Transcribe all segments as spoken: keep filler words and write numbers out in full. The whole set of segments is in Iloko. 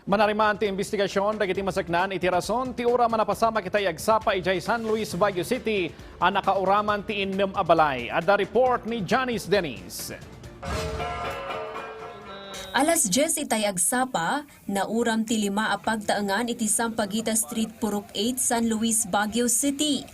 Manariman ti imbestigasyon dagiti masaknan iti rason ti uram a napasamak itay agsapa idiay San Luis, Baguio City a nakauraman ti innem a balay. Adda report ni Janice Dennis. Alas dies itay agsapa, nauram ti lima a pagtaengan iti Sampaguita Street, Purok eight, San Luis, Baguio City.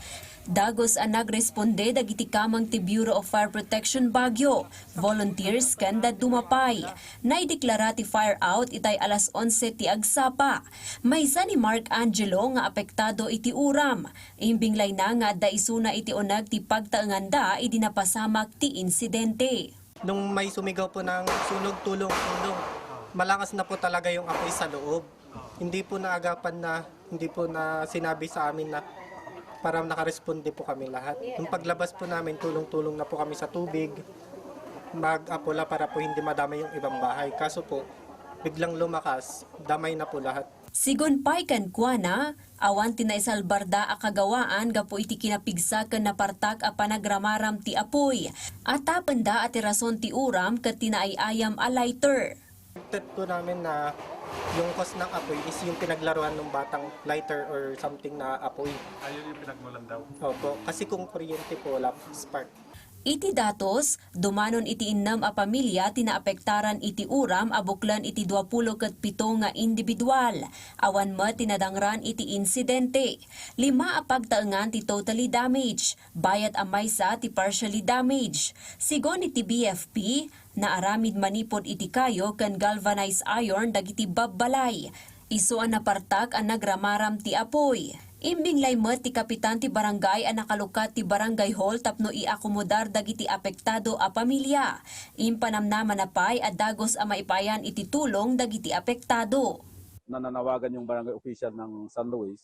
Dagus a nagresponde dagiti kameng ti Bureau of Fire Protection Baguio, volunteers ken dadduma pay. Naideklara ti fire out itay alas onse ti agsapa. Maysa ni Mark Angelo nga apektado iti uram. Imbinglayna nga adda isuna iti uneg ti pagtaenganda idi napasamak ti insidente. Nung may sumigaw po ng sunog, "Tulong, tulong." Malakas na po talaga yung apoy sa loob. Hindi po naagapan na, hindi po na sinabi sa amin na para nakaresponde po kami lahat. Nung paglabas po namin, tulong-tulong na po kami sa tubig, mag-apula para po hindi madamay yung ibang bahay. Kaso po, biglang lumakas, damay na po lahat. Sigun pay kenkuana, awan ti naisalbarda a kagawaan gapu iti kinapigsa ken napartak a panagramaram ti apuy. Atapenda a ti rason ti uram ket ti naay-ayam a lighter. Expected po namin na yung cause ng apoy is yung pinaglaruan ng batang lighter or something na apoy. Ayun yung pinagmulan daw. Opo, kasi kung kuryente po, wala spark. Iti datos, dumanon iti innem a pamilya ti naapektaran iti uram a buklen iti duapulo ket pito nga individual. Awan met ti nadangran iti insidente. Lima a pagtaengan ti totally damage, bayat a maysa ti partially damage. Sigun iti B F P, naaramid manipud iti kayo ken galvanized iron dagiti babbalay. Isu a napartak a nagramaram ti apuy. Imbinglay met ti kapitan ti barangay a nakalukat ti barangay hall tapno iakomodar dagiti apektado a pamilya. Impanamnamana pay a dagus a maipayan iti tulong dagiti apektado. Nananawagan yung barangay official ng San Luis,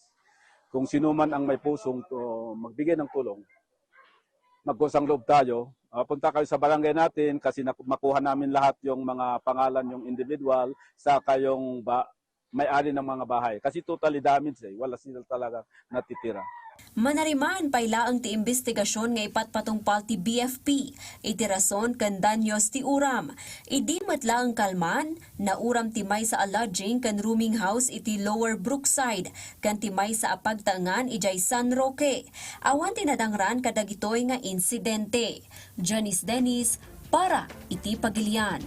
kung sino man ang may pusong to, magbigay ng tulong, magkusang loob tayo. Ah, punta kayo sa barangay natin kasi nak-, makuha namin lahat yung mga pangalan, yung individual, sa kayong ba-, may-ari ng mga bahay. Kasi totally damaged eh. Wala sila talaga natitira. Manariman pay laeng ti imbestigasyon nga ipatpatungpal ti B F P iti rason ken danyos ti uram. Idi met laeng kalman, nauram ti maysa a lodging ken rooming house iti Lower Brookside ken ti maysa a pagtaengan idiay San Roque. Awan ti nadangran kadagitoy nga insidente. Janice Dennis para iti Pagilian.